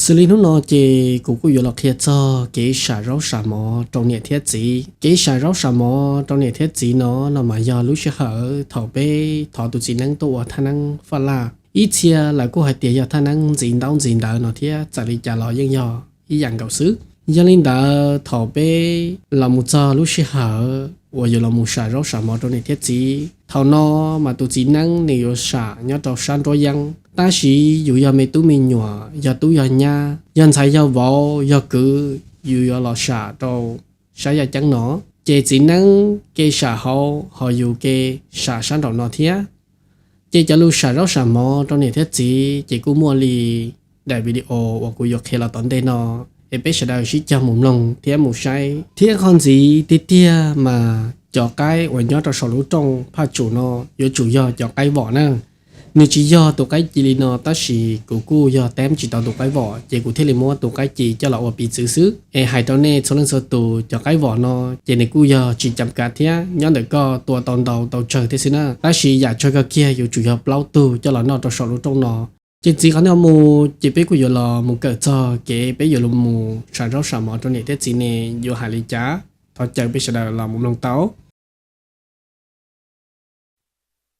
Xws li hnub no ces kuv kuj yuav los qhia txog kev sam zaub sam mov rau niam thiab txiv. Kev sam zaub sam mov rau niam thiab txiv no, no mas yog lub sij hawm thaum peb thov tus txiv neeb tuaj ua thaj neeb faj laj. Ib txhia lawv kuj hais tias yog thaj neeb ntxiv ntaub ntxiv ntawv no thiab, txawm li cas los yeej yog ib yam nkaus xwb. Yog li ntawd thaum peb los mus txog lub sij hawm uas yuav los mus sam zaub sam mov rau niam thiab txiv, thaum no mas tus txiv neeb nws yuav sam nyob rau sab nruab yeeb, tab sis yus yog me tub me nyuam, yog tub yog nyab, yog ntxhais yog vauv, yog kwv, yus yuav los sam rau sab yaj ceeb no. Ces txiv neeb ke sam hauv, ho yus ke sam sab nraum no thiab. Ces cov lus sam zaub sam mov rau niam thiab txiv ces kuj muaj li daim video uas kuv yuav qhia los tom ntej no, es peb sawv daws sib cog mus mloog thiab mus saib. Thiab qhov ntxiv tiag tiag mas cov qaib uas nyob rau saum lub rooj phaj tsum no yuav tsum yog cov qaib vom na. Nws tsis yog tus qaib ci li no, tab sis kuv kuj yog teb tsis tau tus qaib vom, ces kuv thiaj li muab tus qaib ci coj los ua piv txwv xwb. Es hais rau nej txhua leej txhua tus, cov qaib vom no ces nws kuj yog tsis cam kav thiab, nyob ntawm koj tua tau ntau tau tsawg thiab xwb na, tab sis yam tsawg kawg kiag yuav tsum yog plaub tug coj los noj rau saum lub rooj no. Ces ntxiv qhov no mus ces peb kuj yuav los mus kawm txog kev peb yuav los mus sam zaub sam mov rau niam thiab txiv ne yuav hais li cas. Thov caw peb sawv daws los mus mloog tau.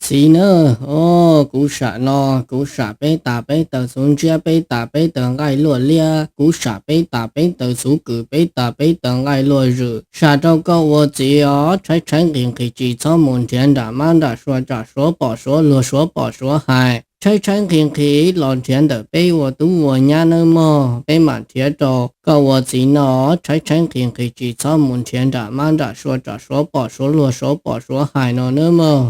Txiv na, o, kuv sam no, kuv sam peb tas peb taw txhuv ntsiab, peb tas peb taw nqaij luaj liab, kuv sam peb tas peb taw txhuv kws, peb tas peb taw nqaij luaj zwm, sam rau koj ua txiv os, tshaib tshaib nqhis nqhis tsis txhob mus nrhiav nram mab nram sua, tsam suav pom suav luag suav pom suav hais, tshaib tshaib nqhis nqhis los nrhiav ntawm peb ua tub ua nyab nawb mog, peb mam nrhiav rau koj ua txiv no, tshaib tshaib nqhis nqhis tsis txhob mus nrhiav nram mab nram sua, tsam suav pom suav luag suav pom suav hais no nawb mog.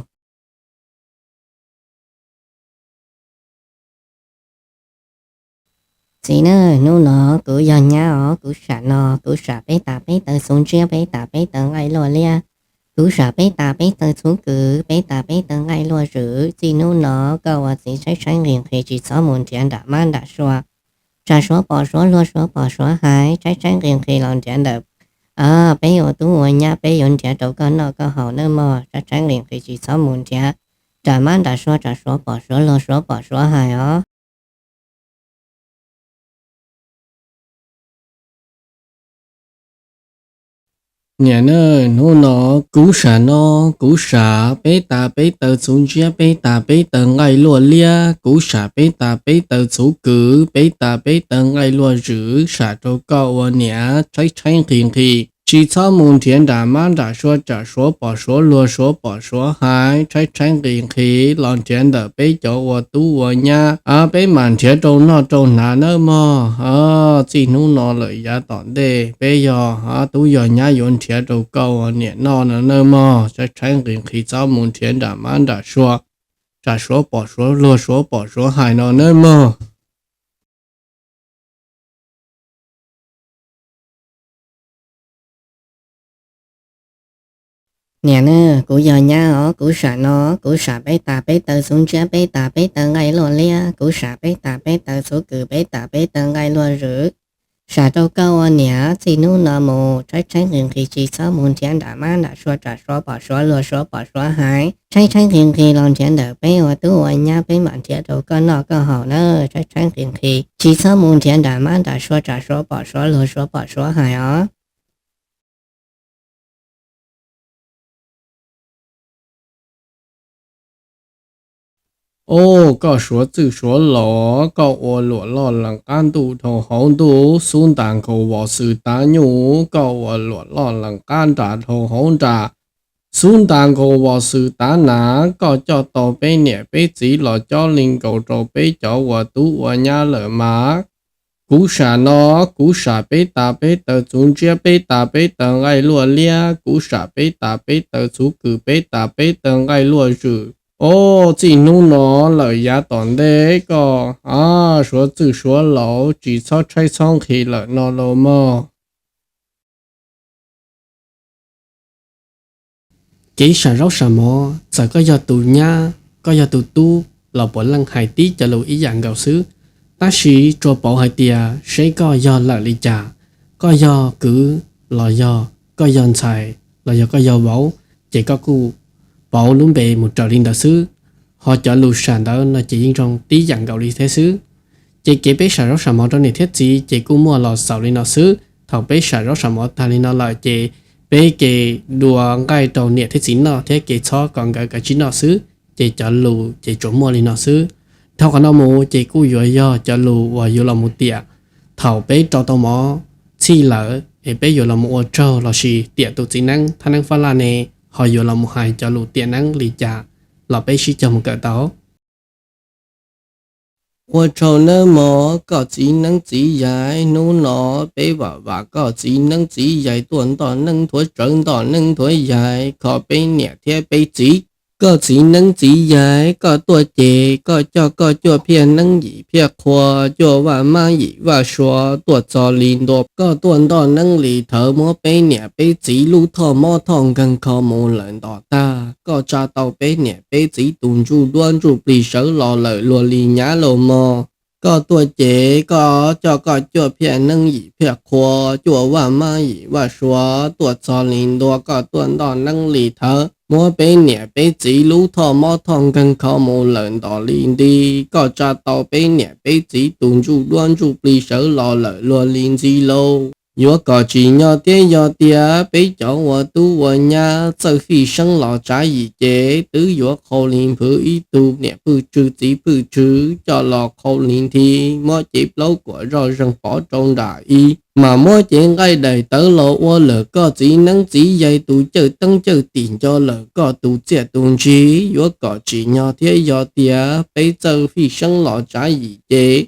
Txiv na, hnub no kuv yog nyab os, kuv sam no, kuv sam peb tas peb taw txhuv ntsiab, peb tas peb taw nqaij luaj liab, kuv sam peb tas peb taw txhuv kws, peb tas peb taw nqaij luaj zwm, txij hnub no koj ua txiv tshaib tshaib nqhis nqhis tsis txhob mus nrhiav nram mab nram sua, tsam suav pom suav luag suav pom suav hais, tshaib tshaib nqhis nqhis los nrhiav ntawm peb ua tub ua nyab, peb yuav nrhiav rau koj noj koj haus nawb mog, tshaib tshaib nqhis nqhis tsis txhob mus nrhiav nram mab nram sua, tsam suav pom suav luag suav pom suav hais os. Niam na, hnub no kuv sam no, kuv sam peb tas peb taw txhuv ntsiab, peb tas peb taw nqaij luaj liab, kuv sam peb tas peb taw txhuv kws, peb tas peb taw nqaij luaj zwm, sam rau koj ua niam, tshaib tshaib nqhis nqhis tsis txhob mus nrhiav nram mab nram sua, tsam suav pom suav luag suav pom suav hais, tshaib tshaib nqhis nqhis los nrhiav ntawm peb cov ua tub ua nyab, peb mam nrhiav rau noj rau hnav nawb mog. Txij hnub no lawm yav tom ntej peb yog tub yog nyab yuav nrhiav rau koj ua niam noj no nawb mog, tshaib tshaib nqhis nqhis txhob mus nrhiav nram mab nram sua, tsam suav pom suav luag suav pom suav hais no nawb mog. Niam na, kuv yog nyab os, kuv sam no, kuv sam peb tas peb taw txhuv ntsiab, peb tas peb taw nqaij luaj liab, kuv sam peb tas peb taw txhuv kws, peb tas peb taw nqaij luaj zwm, sam rau koj ua niam, txij hnub no mus tshaib tshaib nqhis nqhis tsis txhob mus nrhiav nram mab nram sua, tsam suav pom suav luag suav pom suav hais, tshaib tshaib nqhis nqhis los nrhiav ntawm peb ua tub ua nyab, peb mam nrhiav rau koj noj koj haus na, tshaib tshaib nqhis nqhis tsis txhob mus nrhiav nram mab nram sua, tsam suav pom suav luag suav pom suav hais os. Os, koj suav txwj suav laus, koj ua luam loj lees qab ntuj dhau hauv ntuj, xub ntas nkaus vos xwm tav nyuj, koj ua luam loj lees qab nras dhau hauv nras, xub ntas nkaus vos xwm tav nas, koj coj tau peb niam peb txiv los cob li nkaus rau peb cov ua tub ua nyab lawm mas. Kuv sam no, kuv sam peb tas peb taw txhuv ntsiab, peb tas peb taw nqaij luaj liab, kuv sam peb tas peb taw txhuv kws, peb tas peb taw nqaij luaj zwm. Os, txij hnub no lawm yav tom ntej koj suav txwj suav laus tsis txhob tshaib txhob nqhis lawm no los mog. Kev sam zaub sam mov, txawm koj yog tus nyab, koj yog tus tub los puav leej hais tib cov lus ib yam nkaus xwb. Tab sis tsuas pauv hais tias seb koj yog lawm li cas, koj yog kwv los yog koj yog ntxhais los yog koj yog vauv, ces koj kuj pauv lub npe mus raws li ntawd xwb. Ho cov lus sam ntawd no ces yeej zoo tib yam nkaus li thiab xwb. Ces kev peb sam zaub sam mov rau niam thiab txiv ces kuj muaj los xaus li no xwb. Thaum peb sam zaub sam mov tag li no lawm ces peb ke dua nqaij rau niam thiab txiv noj thiab ke txhob kom nkawd kav tsij noj xwb. Ces cov lus ces tsuas muaj li no xwb. Dhau qhov no mus ces kuj yuav yog cov lus uas yuav los mus tiam thaum peb rau tau mov txhij lawm es peb yuav los mus ua tsaug lossis tiam tus txiv neeb thaj neeb fab laj ne ho yuav los mus hais cov lus tiam neeb li cas los peb sib cog mus kawm tau. Ua tsaug nawb mog koj txiv neeb txiv yaig, hnub no peb vam vam koj txiv neeb txiv yaig tuaj ntoj neeb nthuav tsawv ntoj neeb nthuav yaig kho peb niam thiab peb txiv. Koj txiv neeb txiv yaig koj tuaj ces koj coj koj cuaj phiaj neeb yim phiaj qhua, cuaj vaj mab yim vaj sua tuaj txog li ntua. Koj tuaj ntoj neeb li thawv muab peb niam peb txiv lub thoj mob thoj nkeeg kho mus lawm ntom tag. Koj tsa tau peb niam peb txiv tus ntsuj duab ntsuj plig sawv los lawm luag li nyab lauj mog. Koj tuaj ces koj coj koj cuaj phiaj neeb yim phiaj qhua, cuaj vaj mab yim vaj sua tuaj txog li ntua. Koj tuaj ntoj neeb li thawv muab peb niam peb txiv lub thoj mob thoj nkeeg kho mus lawm ntom li nti. Koj tsa tau peb niam peb txiv tus ntsuj duab ntsuj plig sawv los lawm luag li ntxi lauj. Yuav kom tsim nyog thiab yog tias peb cov ua tub ua nyab txawj fij seeb los tsav yim ces twb yuav qhau li nphwv ib tug niam pwj tswg txiv pwj tswg coj los qhau li nthi, muab cev plaub kuam zoj zeeg pov rau nram i, mas muab cev nqaij daim tawv los ua lawm koj txiv neeb txiv yaig tus cawj teeb cawj tim nco lawm koj tus txiaj tus ntsig. Yuav kom tsim nyog thiab yog tias peb txawj fij seeb los tsav yim ces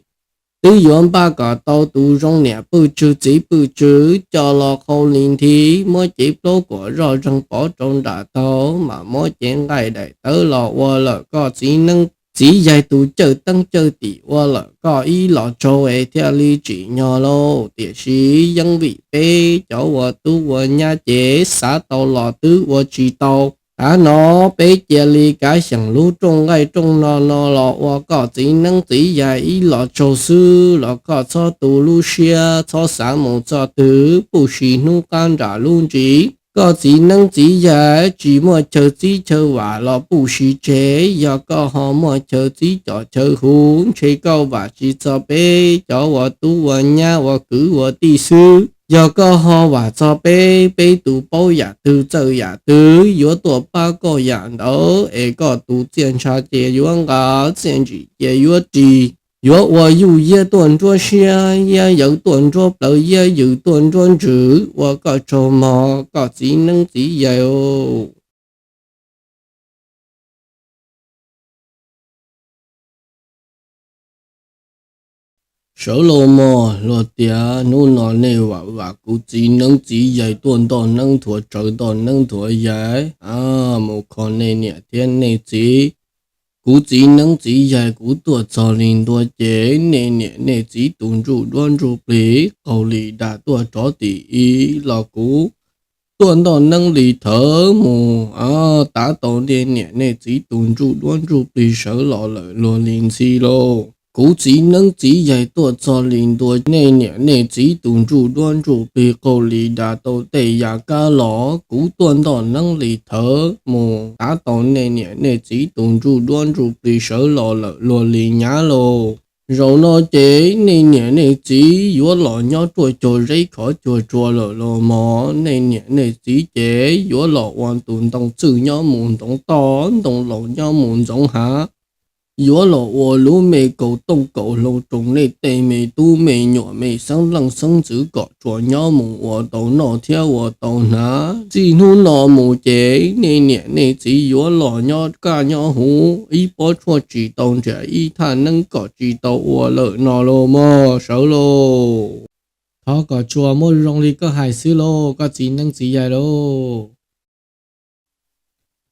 twb yuav npaj kom tau tus zoo niam pwj tswg txiv pwj tswg coj los qhau li nthi, muab cev plaub kuam zoj zeeg pov rau nram taug, mas muab cev nqaij daim tawv los ua lawm koj txiv neeb txiv yaig tus cawj teeb cawj tim ua lawm koj ib los tsaug es thiaj li tsim nyog lauj. Tiam sis yeej vim peb cov ua tub ua nyab ces xav tau los twb ua tsis tau. Tav no peb cia li kav xyeem lub rooj nqaij rooj no no los ua koj txiv neeb txiv yaig ib los tsaug xwb los koj txhob tu lub siab txhob xav mus txog twg, puj si hnub qab nram lub ntsis. Koj txiv neeb txiv yaig tsis muaj chaw txib chaw vam los puj si tseg, yog koj ho muaj chaw txib cov chaw huv ntshe koj vam tsis txog peb cov ua tub ua nyab ua kwv ua tij xwb. Yog koj ho vam txog peb, peb tus paub yam twg txawj yam twg yuav tuaj pab koj yam ntawd es koj tus txiaj ntsha ces yuav nqa, txiaj ntsim ces yuav ris. Yuav ua yuj yiab tuaj nruab siab, yiab yawv tuaj nruab plawv, yiab yws tuaj nruab ntsws, ua koj tsaug mog koj txiv neeb txiv yaig. Sawv los mog, luag tias hnub no nej vam vam kuv txiv neeb txiv yaig tuaj ntoj neeb nthuav tsawv ntoj neeb nthuav yaig, a, mus kho nej niam thiab nej txiv. Kuv txiv neeb txiv yaig kuv tuaj txog li ntua ces nej niam nej txiv tus ntsuj duab ntsuj plig qaug li dag tuaj rov tim i los kuv tuaj ntoj neeb li thawv mus, a, tav tau nej niam nej txiv tus ntsuj duab ntsuj plig sawv los lawm luag li ntxhi lauj. Kuv txiv neeb txiv yaig tuaj txog li ntua, nej niam nej txiv tus ntsuj duab ntsuj plig qaug li dag tau tej yam kab los kuv tuaj ntoj neeb li thawv mus, tav tau nej niam nej txiv tus ntsuj duab ntsuj plig sawv los lawm luag li nyab lauj. Zaum no ces nej niam nej txiv yuav los nyob ruaj cuag zeb khov cuag tsua lawm los mog, nej niam nej txiv ces yuav los ua tus ntoo txwj nyob mus ntoo toj, ntoo laus nyob mus ntxoov hav, yuav los ua lub me kaus tooj kaus hlau roos nej tej me tub me nyuam me xeeb leej xeeb ntxwv kom tsuas nyob mus ua tau noj thiab ua tau hnav. Txij hnub no mus ces nej niam nej txiv yuav los nyob kaj nyob huv, ib pob tshuaj tsis tau nrhiav, ib thaj neeb kom tsis tau ua lawm no los mog, sawv lauj. Thov kom tsuas muaj zoo li koj hais xwb lauj koj txiv neeb txiv yaig lauj.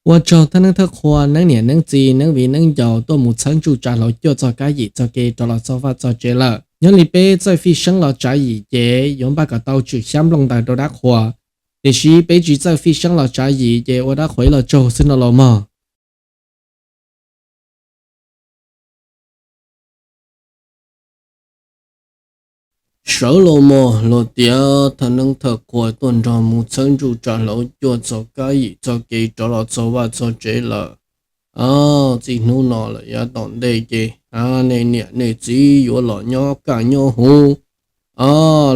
Ua tsaug thawj neeb thawj qhua, neeb niam neeb txiv, neeb viv neeb ncaus tuaj mus txhawb ntsuj tsa hlau cuaj txog kab yim txog kev rov los txog vaj txog tsev lawm. Nyob li peb txawj fij seeb los tsav yim ces yuav npaj kom tau tswm xyab nplooj ntawd rau dab qhuas, tiam sis peb tsis txawj fij seeb los tsav yim ces ua dab qhuas ib los tsaug xwb no los mog. Sawv los mog, luag tias thawj neeb thawj qhua tuaj nrog mus txhawb ntsuj tsa hlau cuaj txog kab yim txog kev rov los txog vaj txog tsev lawm. Txij hnub no lawm yav tom ntej ces nej niam nej txiv yuav los nyob kaj nyob huv,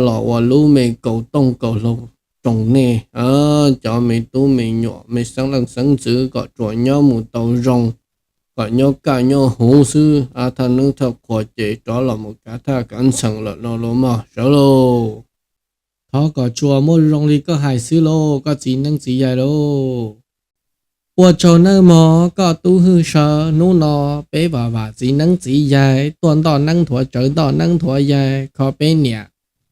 los ua lub me kaus tooj kaus hlau rau nej cov me tub me nyuam me xeeb leej xeeb ntxwv kom tsuas nyob mus tau zoo, kom nyob kaj nyob huv xwb. Thaj neeb thaj qhua ces rov los mus kav thaj kav ntxhee lawm no los mog, sawv lauj. Thov kom tsuas muaj zoo li koj hais xwb lauj koj txiv neeb txiv yaig lauj. Ua tsaug nawb mog koj tub Hwj Sawv, hnub no peb vam vam txiv neeb txiv yaig tuaj ntoj neeb nthuav tsawv ntoj neeb nthuav yaig kho peb niam.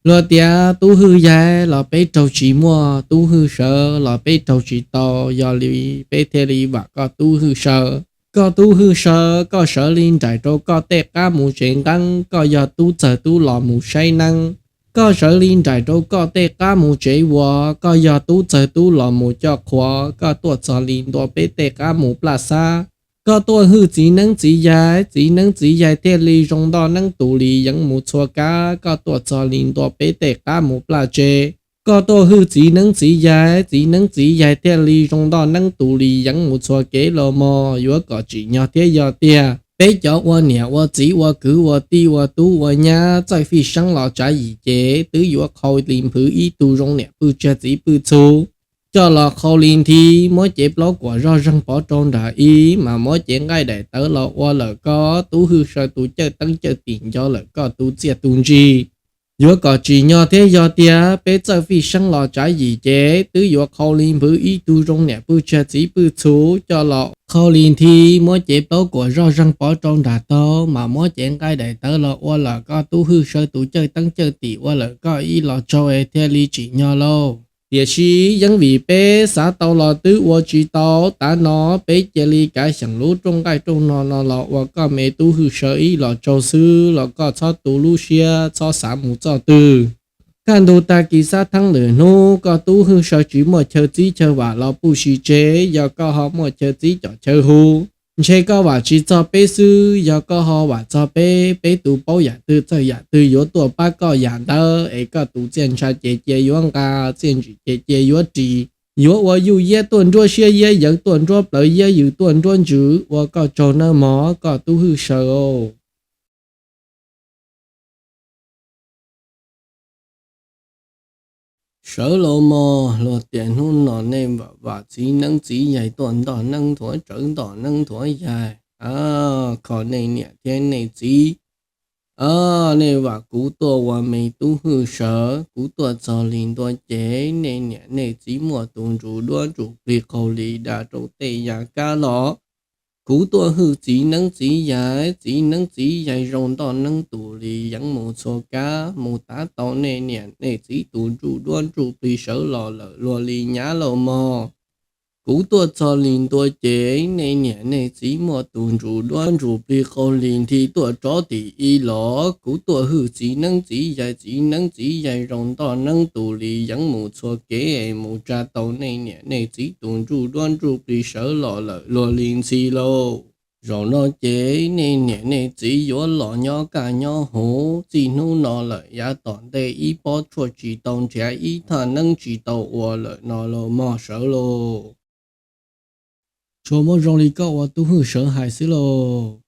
Luag tias tub Hwj yaig los peb raug tsis muaj, tub Hwj Sawv los peb raug tsis tau, yog li peb thiaj li vam koj tub Hwj Sawv. Koj tub Hwj Sawv, koj sawv li nraim rau koj tej qab mus tsev nqeeb, koj yog tub txawg tub los mus saib neeb. Koj sawv li nraim rau koj tej qab mus tsev uas, koj yog tub txawg tub los mus coj qhuav, koj tuaj txog li ntua peb tej qab mus plaj xab. Koj tuaj hwj txiv neeb txiv yaig, txiv neeb txiv yaig thiaj li zoo ntoj neeb tus li yeev mus txhua kab, koj tuaj txog li ntua peb tej qab mus plaj tsev. Koj tuaj hwj txiv neeb txiv yaig, txiv neeb txiv yaig thiaj li zoo ntoj neeb tus li yeev mus txhua kev los mog, yuav kom tsim nyog thiab yog tiag. Peb cov ua niam ua txiv ua kwv ua tij ua tub ua nyab txawj fij seeb los tsav yim ces twb yuav qhau li nphwv ib tug zoo niam pwj tsiaj txiv pwj txhu coj los qhau li nthi, muab cev plaub kuam zoj zeeg pov rau nram ib, mas muab cev nqaij daim tawv los ua lawm koj tub Hwj Sawv tus cawj teeb cawj tim nco lawm koj tus txiaj tus ntsig. Yuav kom tsim nyog thiab yog tiag, peb txawj fij seeb los tsav yim ces twb yuav qhau li nphwv ib tug zoo niam pwj tsiaj txiv pwj txhu coj los qhau li nthi, muab cev plaub kuam zoj zeeg pov rau nram taug, mas muab cev nqaij daim tawv los ua lawm koj tub Hwj Sawv tus cawj teeb cawj tim ua lawm koj ib los tsaug es thiaj li tsim nyog lauj. Tiam sis yeej vim peb xav tau los twb ua tsis tau, tav no peb cia li kav xyeem lub rooj nqaij rooj no no los ua koj me tub Hwj Sawv ib los tsaug xwb los koj txhob tu lub siab txhob xav mus txoj twg. Kaj ntug tag kis xab theeb lwm hnub koj tub Hwj Sawv tsis muaj chaw txib chaw vam los pub si tseg, yog koj ho muaj chaw txib com chaw hu, ntshe koj vam tsis txog peb xwb, yog koj ho vam txog peb, peb tus paub yam twg txawj yam twg yuav tuaj pab koj yam ntawd es koj tus txiaj ntsha ces cia yuav nqa, txiaj ntsig ces cia yuav ris, yuav ua yuj yiab tuaj nruab siab yiab yawv tuaj nruab plawv yiab yws tuaj nruab ntsws ua koj tsaug nawb mog koj tub Hwj Sawv. Sawv los mog, luag tias hnub no nej vam vam txiv neeb txiv yaig tuaj ntoj neeb nthuav tsawv ntoj neeb nthuav yaig, kho nej niam thiab nej txiv. Nej vam kuv tuaj ua me tub Hwj Sawv, kuv tuaj txog li ntua ces nej niam nej txiv muaj tus ntsuj duab ntsuj plig qaug li da rau tej yav kab los. Kuv tuaj hwj txiv neeb txiv yaig, txiv neeb txiv yaig zoo ntoj neeb tus li yeev mus txhua kab, mus tav tau nej niam nej txiv tus ntsuj duab ntsuj plig sawv los lawm luag li nyab lauj mog. Kuv tuaj txog li ntua ces nej niam nej txiv muaj tus ntsuj duab ntsuj plig qaug li nthi tuaj rov tim ib los. Kuv tuaj hwj txiv neeb txiv yaig, txiv neeb txiv yaig zoo ntoj neeb tus li yeev mus txhua kev es mus tsa tau nej niam nej txiv tus ntsuj duab ntsuj plig sawv los lawm luag li ntxhi lauj. Zaum no ces nej niam nej txiv yuav los nyob kaj nyob huv, txij hnub no lawm yav tom ntej ib pob tshuaj tsis tau nrhiav, ib thaj neeb tsis tau ua lawm no los mog sawv lauj. Tsuas muaj zoo li koj ua tub hwj sawv hais xwb lauj.